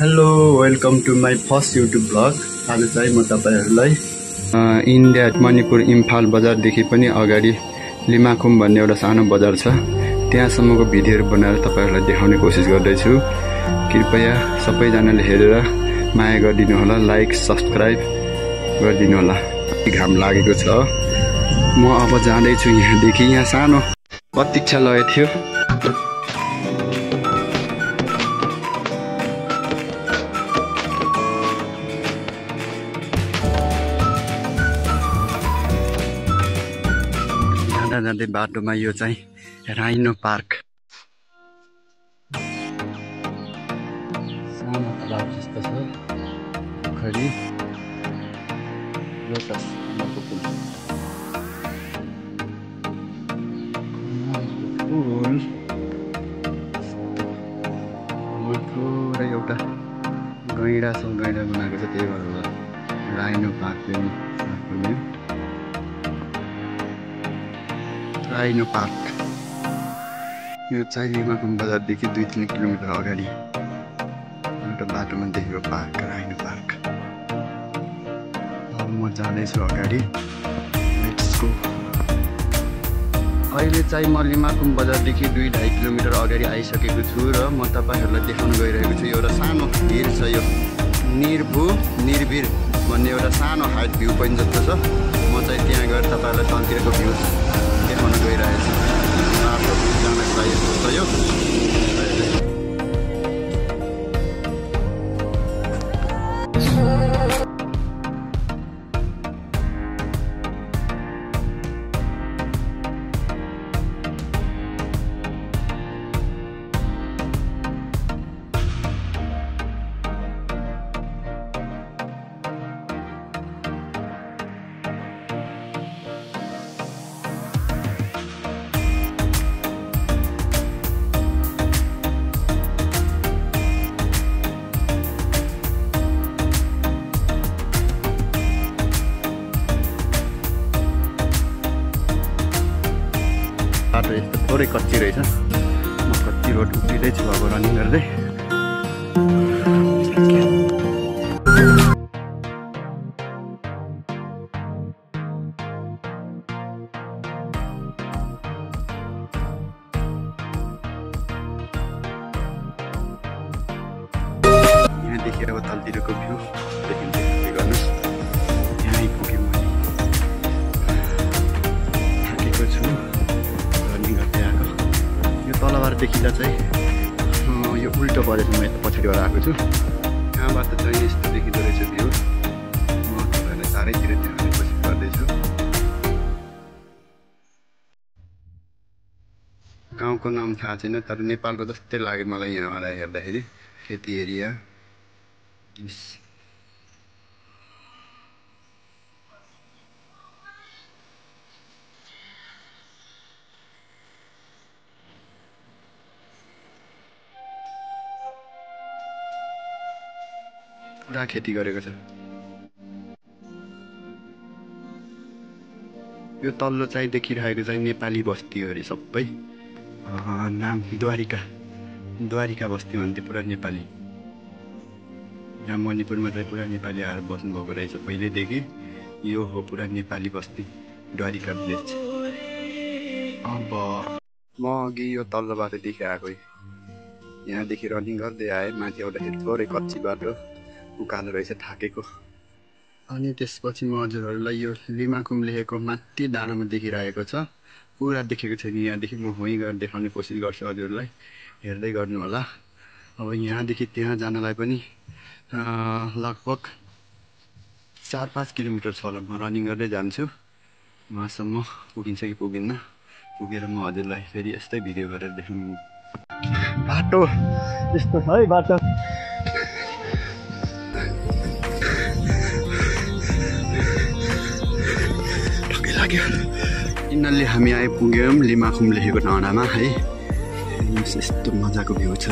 Hello welcome to my first YouTube blog. आज चाहिँ म तपाईहरुलाई इन्डिया मणिपुर इम्फाल बजारदेखि पनि अगाडि लिमाकुम भन्ने एउटा सानो बजार छ त्यहाँसम्मको भिडियोहरु बनाएर तपाईहरुलाई देखाउने कोसिस गर्दैछु। कृपया सबैजनाले हेरेर माया गरिदिनु होला, लाइक सब्स्क्राइब गरिदिनु होला। घाम लागेको छ। म अब जाँदै छु यहाँदेखि। यहाँ सानो प्रतीक्षा लगेको थियो। जाँदै बाटोमा यो चाहिँ राइनो पार्क सानो तालाब जस्तो छ। पोखरी लोटस फुल पुरै एउटा गैँडा छ, गैँडा बनाएको छ, त्यही भएर राइनो पार्क पनि राइनो पार्क। यो चाहिँ लिमाकुम बजारदेखि 2-3 किलोमिटर अगाडि एउटा बाटोमा देखेको पार्क राइनो पार्क। अब म जाँदैछु अगाडि। Let's go. अहिले चाहिँ म लिमाकुम बजारदेखि 2-2.5 किलोमिटर अगाडि आइसकेको छु र म तपाईहरुलाई देखाउन गइरहेको छु। एउटा सानो भिर छ, यो निर्भिर भन्ने एउटा सानो हाइट भ्यू पोइन्ट जस्तो छ। म चाहिँ त्यहाँ गएर तपाईहरुलाई तलतिरको भ्यू देखाउन गइरहेको छु। बाटो जानको लागि यस्तो छ यो। बाटो यस्तो थोरै कच्ची रहेछ। म कच्ची रोड उक्लिँदैछु अब रनिङ गर्दै। यहाँदेखि अब तलतिरको भ्यू देखिन्छ। के गर्नुहोस्, यहाँ आइपुगेँ म। थाकेको छु रनिङ गर्दै आएको। यो तलबाट देखिँदा चाहिँ यो उल्टो परेछ। म यता पछाडिबाट आएको छु। यहाँबाट चाहिँ यस्तो देखिँदो रहेछ भ्यू। म तपाईँहरूलाई चारैतिर देखाउने कोसिस गर्दैछु। गाउँको नाम थाहा छैन, तर नेपालको जस्तै लाग्यो मलाई यहाँबाट हेर्दाखेरि। खेती एरिया पुरा खेती गरेको छ। यो तल्लो चाहिँ देखिरहेको चाहिँ नेपाली बस्ती हो अरे सबै। नाम द्वारिका बस्ती भन्थे। पुरा नेपाली। यहाँ मणिपुरमा चाहिँ पुरा नेपाली आएर बस्नुभएको रहेछ पहिल्यैदेखि। यो हो पुरा नेपाली बस्ती, द्वारिका भिलेज। अब म अघि यो तल्लो बाटोदेखि आएको। यहाँदेखि रनिङ गर्दै आएँ। माथि आउँदाखेरि थोरै कच्ची बाटो उकालो रहेछ, थाकेको। अनि त्यसपछि म हजुरहरूलाई यो लिमाकुम लेखेको माथि डाँडामा देखिरहेको छ। पुरा देखेको छैन यहाँदेखि। म वहीँ गएर देखाउने कोसिस गर्छु हजुरहरूलाई, हेर्दै गर्नु होला। अब यहाँदेखि त्यहाँ जानलाई पनि लगभग 4-5 किलोमिटर छ होला। म रनिङ गर्दै जान्छु। वहाँसम्म पुगिन्छ कि पुगिन्न, पुगेर म हजुरलाई फेरि यस्तै भिडियो गरेर देखाउनु। बाटो यस्तो छ है बाटो। यिनीहरूले हामी आइपुग्यौँ लिमाकुम लेखेको डाँडामा है। यस्तो मजाको भ्यू छ।